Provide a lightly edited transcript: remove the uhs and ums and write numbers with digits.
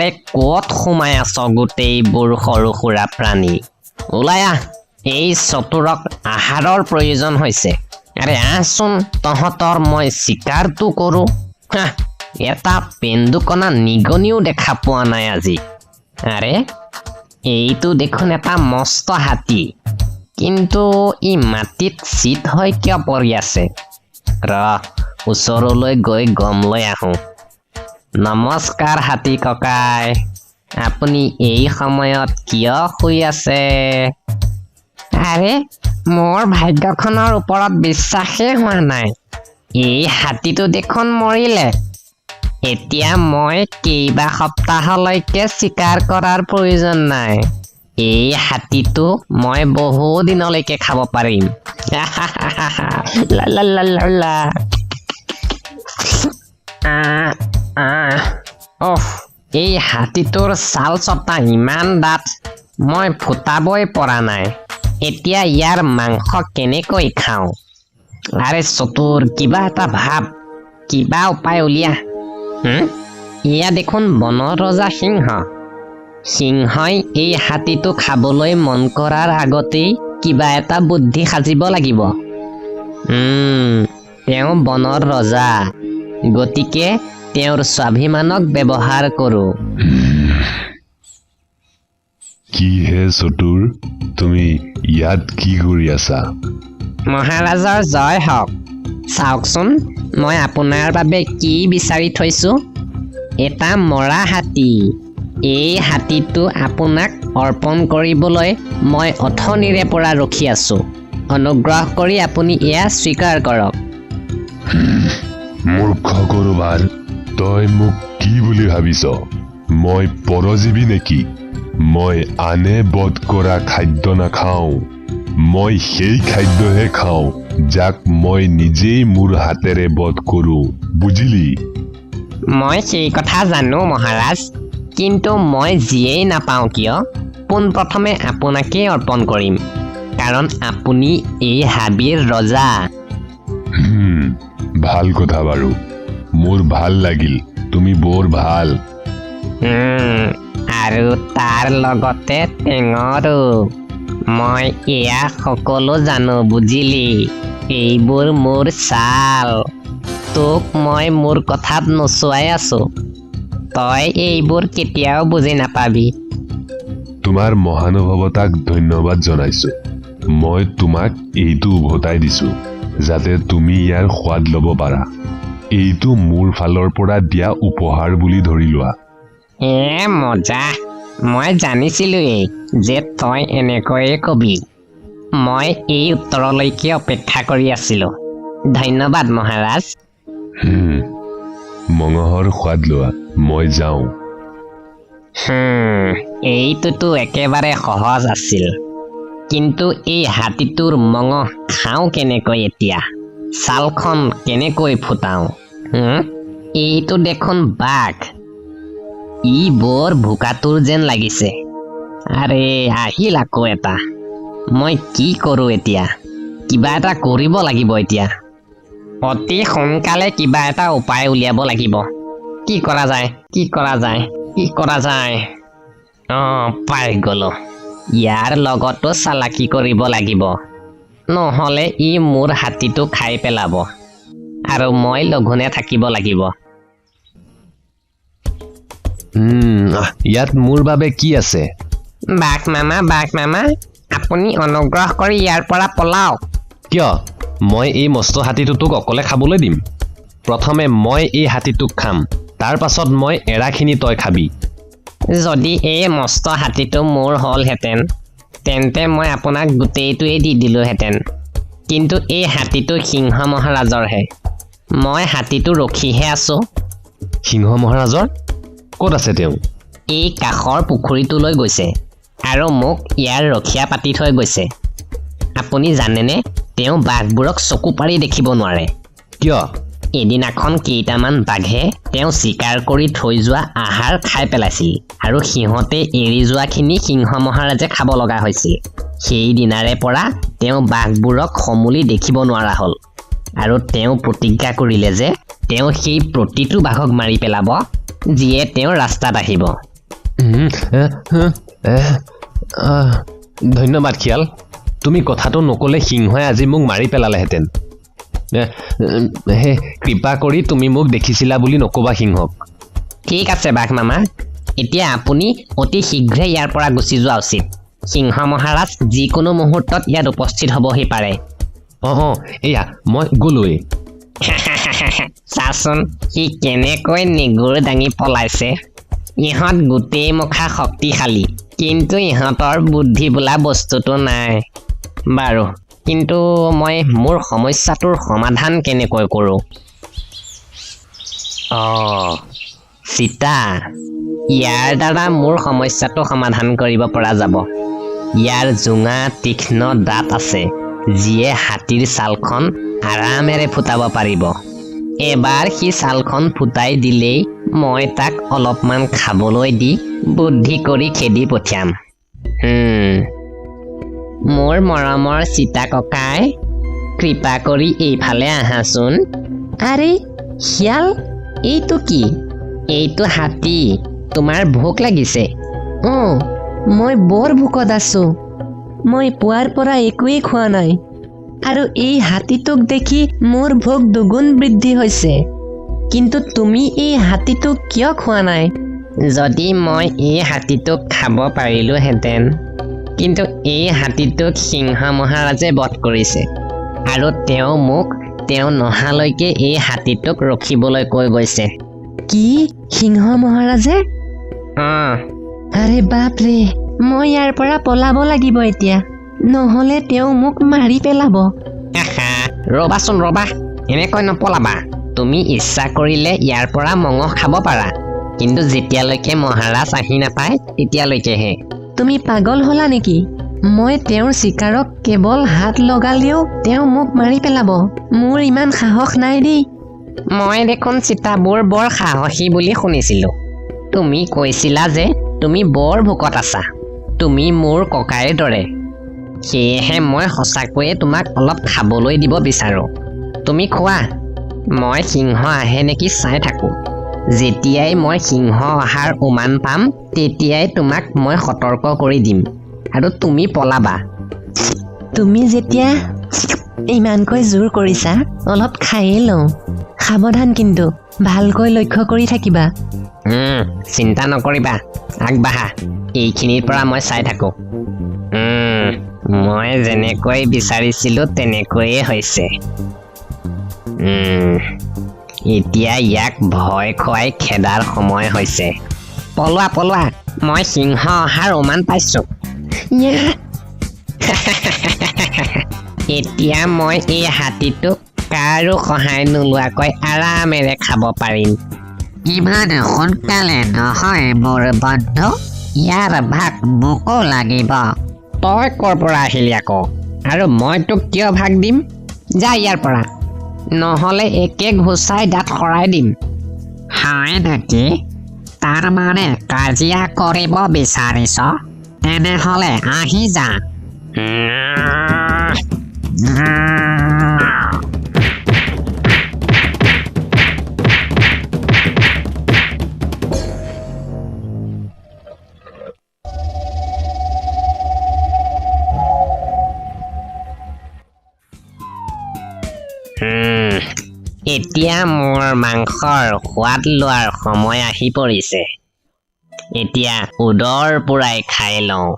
আৰে ক'ত সোমাই আছ গোটেইবোৰ সৰু সুৰা প্ৰাণী? ওলাই আহ, এই চতুৰক আহাৰৰ প্ৰয়োজন হৈছে। আৰে আহচোন, তহঁতৰ মই চিকাৰটো কৰোঁ। হাহ, এটা পেন্দুকণা নিগনিও দেখা পোৱা নাই আজি। আৰে এইটো দেখোন এটা মস্ত হাতী, কিন্তু ই মাটিত চিত হৈ কিয় পৰি আছে? ৰ, ওচৰলৈ গৈ গম লৈ আহোঁ। নমস্কাৰ হাতী ককাই, আপুনি এই সময়ত কিয় শুই আছে? আৰে মোৰ ভাগ্যখনৰ ওপৰত বিশ্বাসেই হোৱা নাই, এই হাতীটো দেখোন মৰিলে। এতিয়া মই কেইবা সপ্তাহলৈকে চিকাৰ কৰাৰ প্ৰয়োজন নাই। এই হাতীটো মই বহু দিনলৈকে খাব পাৰিম। লা লা লা লা লা। আহ, আহ, অহ, এই হাতীটোৰ ছাল চটা ইমান ডাঠ, মই ফুটাবই পৰা নাই। এতিয়া ইয়াৰ মাংস কেনেকৈ খাওঁ? আৰে চতুৰ, কিবা এটা ভাব, কিবা উপায় উলিয়া। এয়া দেখোন বনৰ ৰজা সিংহ। সিংহই এই হাতীটো খাবলৈ মন কৰাৰ আগতেই কিবা এটা বুদ্ধি সাজিব লাগিব। তেওঁ বনৰ ৰজা, গতিকে তেওঁৰ স্বাভিমানক ব্যৱহাৰ কৰোঁ। কি হে চতুৰ, তুমি ইয়াত কি কৰি আছা? মহাৰাজৰ জয় হওক। চাওকচোন, মই আপোনাৰ বাবে কি বিচাৰি থৈছোঁ। এটা মৰা হাতী। এই হাতীটো আপোনাক অৰ্পণ কৰিবলৈ মই অথনিৰে পৰা ৰখি আছোঁ। অনুগ্ৰহ কৰি আপুনি এয়া স্বীকাৰ কৰক। মূৰ্খ কৰবাৰ, তই মোক কি বুলি ভাবিছ? মই পৰজীৱী নেকি? মই আনে বধ কৰা খাদ্য নাখাওঁ। মই সেই খাদ্যহে খাওঁ যাক মই নিজেই মোৰ হাতেৰে বধ কৰোঁ, বুজিলি? মই সেই কথা জানো মহাৰাজ, কিন্তু মই যিয়েই নাপাওঁ কিয় পোনপ্ৰথমে আপোনাকেই অৰ্পণ কৰিম, কাৰণ আপুনি এই হাবিৰ ৰজা। ভাল কথা বাৰু, মোৰ ভাল লাগিল, তুমি বৰ ভাল। আৰু তাৰ লগতে টেঙৰো। মই এয়া সকলো জানো বুজিলি, এইবোৰ মোৰ ছাল। তোক মই মোৰ কথাত নচুৱাই আছো, তই এইবোৰ কেতিয়াও বুজি নাপাবি। তোমাৰ মহানুভৱতাক ধন্যবাদ জনাইছো। মই তোমাক এইটো উভতাই দিছো যাতে তুমি ইয়াৰ সোৱাদ ল'ব পাৰা। এইটো মোৰ ফালৰ পৰা দিয়া উপহাৰ বুলি ধৰি লোৱা। এ মজা, মই জানিছিলোৱেই যে তই এনেকৈয়ে কবি। মই এই উত্তৰলৈকে অপেক্ষা কৰি আছিলো। ধন্যবাদ মহাৰাজ। মঙহৰ সোৱাদ লোৱা, মই যাওঁ। এইটোতো একেবাৰে সহজ আছিল, কিন্তু এই হাতীটোৰ মঙহ খাওঁ কেনেকৈ এতিয়া? ছালখন কেনেকৈ ফুটাওঁ? এইটো দেখোন বাঘ, ই বৰ ভোকাতুৰ যেন লাগিছে। আৰে আহিল আকৌ এটা। মই কি কৰোঁ এতিয়া? কিবা এটা কৰিব লাগিব এতিয়া। অতি সোনকালে কিবা এটা উপায় উলিয়াব লাগিব। কি কৰা যায়, কি কৰা যায়, কি কৰা যায়? পাই গলো। ইয়াৰ লগতো চালাকি কৰিব লাগিব, নহ'লে ই মোৰ হাতীটো খাই পেলাব আৰু মই লঘোণে থাকিব লাগিব। ইয়াত মোৰ বাবে কি আছে? বাঘ মামা, বাঘ মামা, আপুনি অনুগ্ৰহ কৰি ইয়াৰ পৰা পলাওক। কিয়? মই এই মস্ত হাতীটো তোক অকলে খাবলৈ দিম? প্ৰথমে মই এই হাতীটোক খাম, তাৰ পাছত মই এৰাখিনি তই খাবি। যদি এই মস্ত হাতীটো মোৰ হ'লহেঁতেন তেন্তে মই আপোনাক গোটেইটোৱেই দি দিলোহেঁতেন, কিন্তু এই হাতীটো সিংহ মহাৰাজৰহে। মই হাতীটো ৰখিহে আছো। সিংহ মহাৰাজৰ? ক'ত আছে তেওঁ? এই কাষৰ পুখুৰীটোলৈ গৈছে আৰু মোক ইয়াৰ ৰখীয়া পাতি থৈ গৈছে। আপুনি জানেনে তেওঁ বাঘবোৰক চকু পাৰি দেখিব নোৱাৰে। কিয়? এদিনাখন কেইটামান বাঘে তেওঁ চিকাৰ কৰি থৈ যোৱা আহাৰ খাই পেলাইছিল আৰু সিহঁতে এৰি যোৱাখিনি সিংহ মহাৰাজে খাব লগা হৈছিল। সেইদিনাৰে পৰা তেওঁ বাঘবোৰক সমূলি দেখিব নোৱাৰা হ'ল আৰু তেওঁ প্ৰতিজ্ঞা কৰিলে যে তেওঁ সেই প্ৰতিটো বাঘক মাৰি পেলাব যিয়ে তেওঁৰ ৰাস্তাত আহিব। ধন্যবাদ শিয়াল, তুমি কথাটো নক'লে সিংহই আজি মোক মাৰি পেলালেহেঁতেন। হে, কৃপা কৰি তুমি মোক দেখিছিলা বুলি নক'বা সিংহক। ঠিক আছে বাঘ মামা, এতিয়া আপুনি অতি শীঘ্ৰে ইয়াৰ পৰা গুচি যোৱা উচিত। সিংহ মহাৰাজ যিকোনো মুহূৰ্তত ইয়াত উপস্থিত হ'বহি পাৰে। অঁ অঁ, এয়া মই গ'লোৱেই। চাচোন সি কেনেকৈ নেগুৰ দাঙি পলাইছে। ইহঁত গোটেই মুখা শক্তিশালী, কিন্তু ইহঁতৰ বুদ্ধি বোলা বস্তুটো নাই। বাৰু, কিন্তু মই মোৰ সমস্যাটোৰ সমাধান কেনেকৈ কৰোঁ? অঁ, চিতা, ইয়াৰ দ্বাৰা মোৰ সমস্যাটো সমাধান কৰিব পৰা যাব। ইয়াৰ জোঙা তীক্ষ্ণ দাঁত আছে, যিয়ে হাতীৰ ছালখন আৰামেৰে ফুটাব পাৰিব। এবাৰ সি ছালখন ফুটাই দিলেই মই তাক অলপমান খাবলৈ দি বুদ্ধি কৰি খেদি পঠিয়াম। মোৰ মৰমৰ চিতা ককাই, কৃপা কৰি এইফালে আহাচোন। আৰে শিয়াল, এইটো কি? এইটো হাতী। তোমাৰ ভোক লাগিছে? অঁ, মই বৰ ভোকত আছোঁ। মই পুৱাৰ পৰা একোৱেই খোৱা নাই, আৰু এই হাতীটোক দেখি মোৰ ভোক দুগুণ বৃদ্ধি হৈছে। কিন্তু তুমি এই হাতীটোক কিয় খোৱা নাই? যদি মই এই হাতীটোক খাব পাৰিলোহেঁতেন, কিন্তু এই হাতীটোক সিংহ মহাৰাজে বধ কৰিছে, আৰু তেওঁ মোক তেওঁ নহালৈকে এই হাতীটোক ৰখিবলৈ কৈ গৈছে। কি, সিংহ মহাৰাজে? অঁ। আৰে বাপৰে, মই ইয়াৰ পৰা পলাব লাগিব এতিয়া, নহ'লে তেওঁ মোক মাৰি পেলাব। আহা, ৰ'বাচোন ৰ'বা, এনেকৈ নপলাবা। তুমি ইচ্ছা কৰিলে ইয়াৰ পৰা মঙহ খাব পাৰা, কিন্তু যেতিয়ালৈকে মহাৰাজ আহি নাপায় তেতিয়ালৈকেহে। তুমি পাগল হলা নেকি? মই তেওঁৰ চিকাৰক কেৱল হাত লগালেও তেওঁ মোক মাৰি পেলাব। মোৰ ইমান সাহস নাই দেই। মই দেখোন চিতাবোৰ বৰ সাহসী বুলি শুনিছিলোঁ। তুমি কৈছিলা যে তুমি বৰ ভোকত আছা, তুমি মোৰ ককাইৰ দৰে। সেয়েহে মই সঁচাকৈয়ে তোমাক অলপ খাবলৈ দিব বিচাৰোঁ। তুমি খোৱা, মই সিংহ আহে নেকি চাই থাকোঁ। যেতিয়াই মই সিংহ অহাৰ উমান পাম, তেতিয়াই তোমাক মই সতৰ্ক কৰি দিম আৰু তুমি পলাবা। তুমি যেতিয়া ইমানকৈ জোৰ কৰিছা, অলপ খায়েই লওঁ। সাৱধান কিন্তু, ভালকৈ লক্ষ্য কৰি থাকিবা। চিন্তা নকৰিবা, আগবাঢ়া। এইখিনিৰ পৰা মই চাই থাকোঁ। মই যেনেকৈ বিচাৰিছিলোঁ তেনেকৈয়ে হৈছে। এতিয়া ইয়াক ভয় খুৱাই খেদাৰ সময় হৈছে। পলোৱা পলোৱা, মই সিংহ অহাৰ উমান পাইছোঁ। এতিয়া মই এই হাতীটোক কাৰো সহায় নোলোৱাকৈ আৰামেৰে খাব পাৰিম। ইমান সোনকালে নহয় মোৰ বন্ধু, ইয়াৰ ভাগ মোকো লাগিব। তই ক'ৰ পৰা আহিলি আকৌ, আৰু মই তোক কিয় ভাগ দিম? যা ইয়াৰ পৰা, নহ'লে একে ঘোচাই দাঁত সৰাই দিম। হয় নেকি? তাৰ মানে কাজিয়া কৰিব বিচাৰিছ? তেনেহ'লে আহি যা। এতিয়া মোৰ মাংসৰ সোৱাদ লোৱাৰ সময় আহি পৰিছে। এতিয়া উদৰ পূৰাই খাই লওঁ।